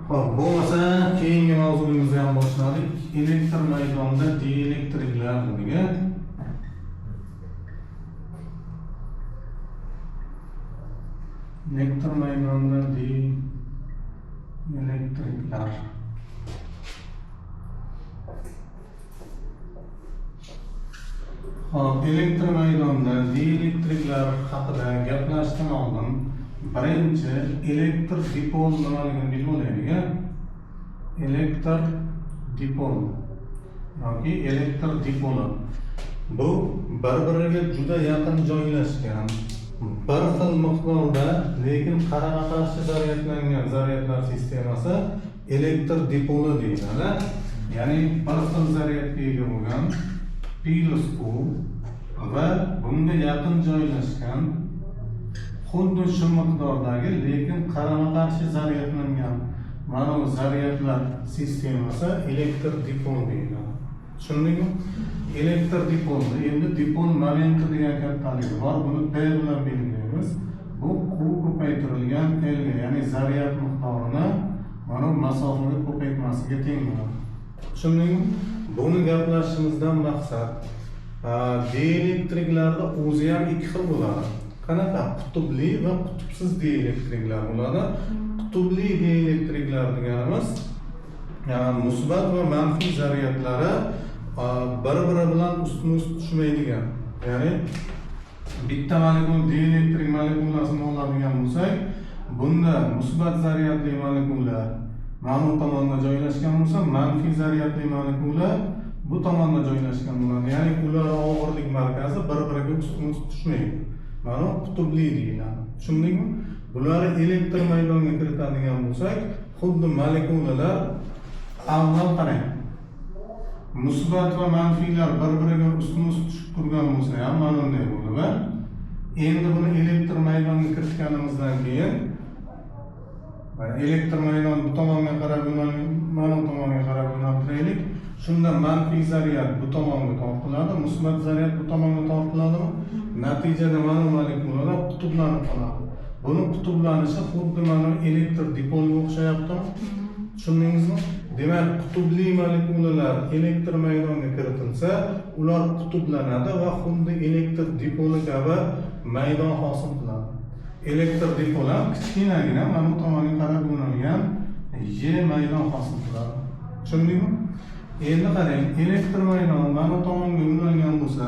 Xo'p, bo'lmasa keyingi mavzumizni ham boshladik. Elektr maydonida dielektriklar dedik. Elektr maydonida dielektriklar. Xo'p, elektr maydonida dielektriklar haqida gaplashishdan oldin birinchi elektr dipol nimaligini bilib olaylik. Elektr dipol yoki elektr dipoli. Bu bir-biriga juda yaqin joylashgan, bir xil miqdorda, lekin qarama-qarshi zaryadlangan zaryadlar sistemasi elektr dipoli deyiladi. Ya'ni bir xil zaryadga ega bo'lgan plus Q va bunga yaqin joylashgan xuddi shu miqdordagi, lekin qarama-qarshi zaryadlangan mana bu zaryadlar sistemasi elektr dipol deyiladi. Tushundingmi? Elektr dipolni endi dipol momenti degan kattaligi bor. Buni P bilan belgilaymiz. Bu Q ko'paytirilgan L ga, ya'ni zaryad miqdorini mana bu masofaga ko'paytmasiga teng bo'ladi. Tushundingmi? Buni gaplashishimizdan maqsad dielektriklarda o'zi ham ikki xil bo'ladi. Qanaqa? Qutbli va qutbsiz dielektriklar bo'ladi. Qutbli dielektriklar deganimiz musbat va manfiy zaryadlari bir-biri bilan ustma-ust tushmaydigan. Ya'ni bitta molekul dielektrik molekulasini oladigan bo'lsak, bunda musbat zaryadli molekula mana bu tomonda joylashgan bo'lsa, manfiy zaryadli molekula bu tomonda joylashgan bo'ladi. Ya'ni ular og'irlik markazi bir-biriga ustma-ust tushmaydi. Mana qutbli deyiladi. Tushundingmi? Bularni elektr maydonga kiritadigan bo'lsak, xuddi molekulalar avval qarang. Musbat va manfiylar bir-biriga ustma-ust tushib turgan bo'lsa ham mana bunday bo'ladi. Endi buni elektr maydonga kiritganimizdan keyin elektr maydon bu tomonga qarab mana bu tomonga qarab yo'naltiraylik. Shunda manfiy zaryad bu tomonga tortiladi, musbat zaryad bu tomonga tortiladimi? Natijada mana bu molekulalar qutblanib qoladi. Buni qutblanishi xuddi mana elektr dipolga o'xshayaptimi? Tushundingizmi? Demak, qutbli molekulalar elektr maydonga kiritilsa, ular qutblanadi va xuddi elektr dipoli kabi maydon hosil qiladi. Elektr dipol ham kichkinagina mana bu tomonga qarab yo'nalgan Y maydon hosil qiladi. Tushundingmi? Endi qarang, elektr maydon mana bu tomonga yo'nalgan bo'lsa,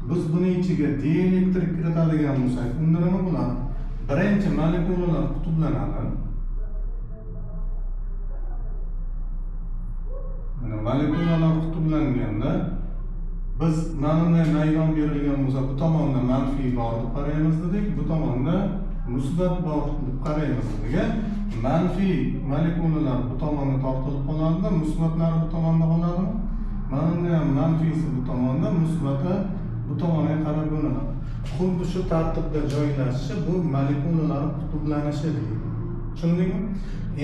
biz buni ichiga dielektrik kiritadigan bo'lsak, unda nima bo'ladi? Birinchi molekulalar qutblanadi. Mana molekulalar qutblanganda biz mana bunday maydon berilgan bo'lsa, bu tomonda manfiy bor deb qaraymiz dedik, bu tomonda musbat bor deb qaraymiz dedik. Manfiy molekulalar bu tomonga tortilib qoladida, musbatlari bu tomonda qoladimi? Mana bunda ham manfiysi bu tomonda, musbati bu tomonga qarab yo'naladi. Xuddi shu tartibda joylashishi bu molekulalar qutblanishi deyiladi. Tushundingmi?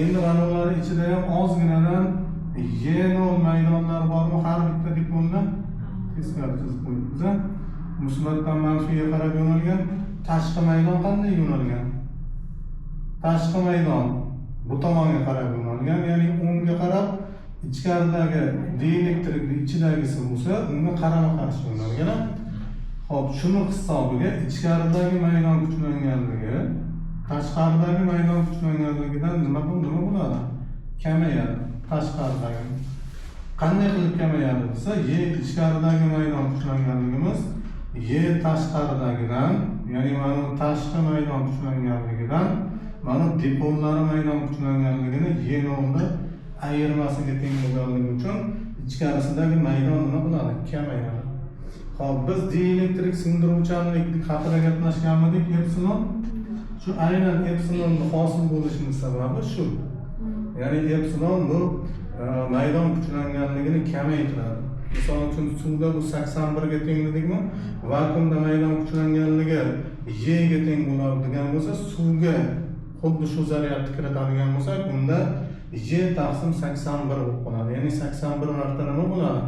Endi mana ular ichida ham ozginadan Y0 maydonlar bormi har bitta dipolda? Teskari chizib qo'yibmiz. Musbatdan manfiyga qarab yo'nalgan. Tashqi maydon qanday yo'nalgan? Tashqi maydon bu tomonga qarab yo'nalgan, ya'ni o'ngga qarab ichkaridagi dielektrikni ichidagisi bo'lsa, unga qarama-qarshi yo'nalgan. Xo'p, shuni hisobiga ichkaridagi maydon kuchlanganligi tashqaridagi maydon kuchlanganligidan nima bo'ladi? Kamayadi tashqaridagi. Qanday qilib kamayadi desa, Y ichkaridagi maydon kuchlanganligimiz Y tashqaridagidan, ya'ni mana bu tashqi maydon kuchlanganligidan mana dipollari maydon kuchlanganligini Y nolni ayirmasiga teng bo'lganligi uchun ichkarisidagi maydon nima bo'ladi? Kamayadi. Xo'p, biz dielektrik singdiruvchanlik haqida gaplashganmidik, epsilon. Shu aynan epsilonni hosil bo'lishining sababi shu. Ya'ni epsilon bu maydon kuchlanganligini kamaytiradi. Misol uchun suvda bu 81 ga teng dedikmi? Vakuumda maydon kuchlanganligi Y ga teng bo'ladigan bo'lsa, suvga xuddi shu zaryadni kiritadigan bo'lsak, unda Y taqsim 81 bo'lib qoladi. Ya'ni 81 marta nima bo'ladi?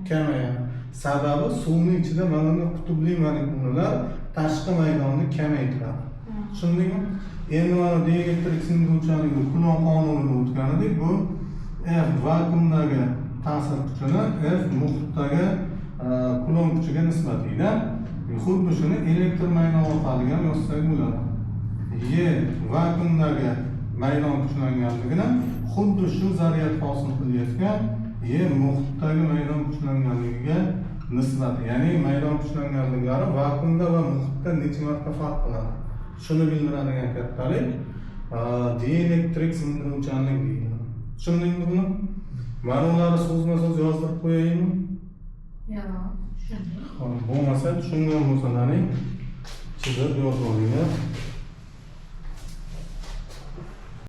Kamayadi. Sababi suvning ichida mana bunday qutbli molekulalar tashqi maydonni kamaytiradi. Tushundingmi? Endi mana dielektrik singdiruvchanlikni Kulon qonunini o'tgan edik. Bu F vakuumdagi ta'sir kuchini F muhitdagi Kulon kuchiga nisbatiyda. Xuddi shuni elektr maydon orqali ham yozsak bo'ladi. E vakuumdagi maydon kuchlanganligini xuddi shu zaryad hosil qilayotgan E muhitdagi maydon kuchlanganligiga nisbati. Ya'ni maydon kuchlanganliklari vakuumda va muhitda necha marta farq qiladi. Shuni bildiradigan kattalik dielektrik singdiruvchanlik deyiladi. Tushundingmi buni? Mana ularni so'zma-so'z yozdirib qo'yaymi? Yo'q, tushundim. Xo'p, bo'lmasa, tushungan bo'lsalaring, chizib yozib olinglar.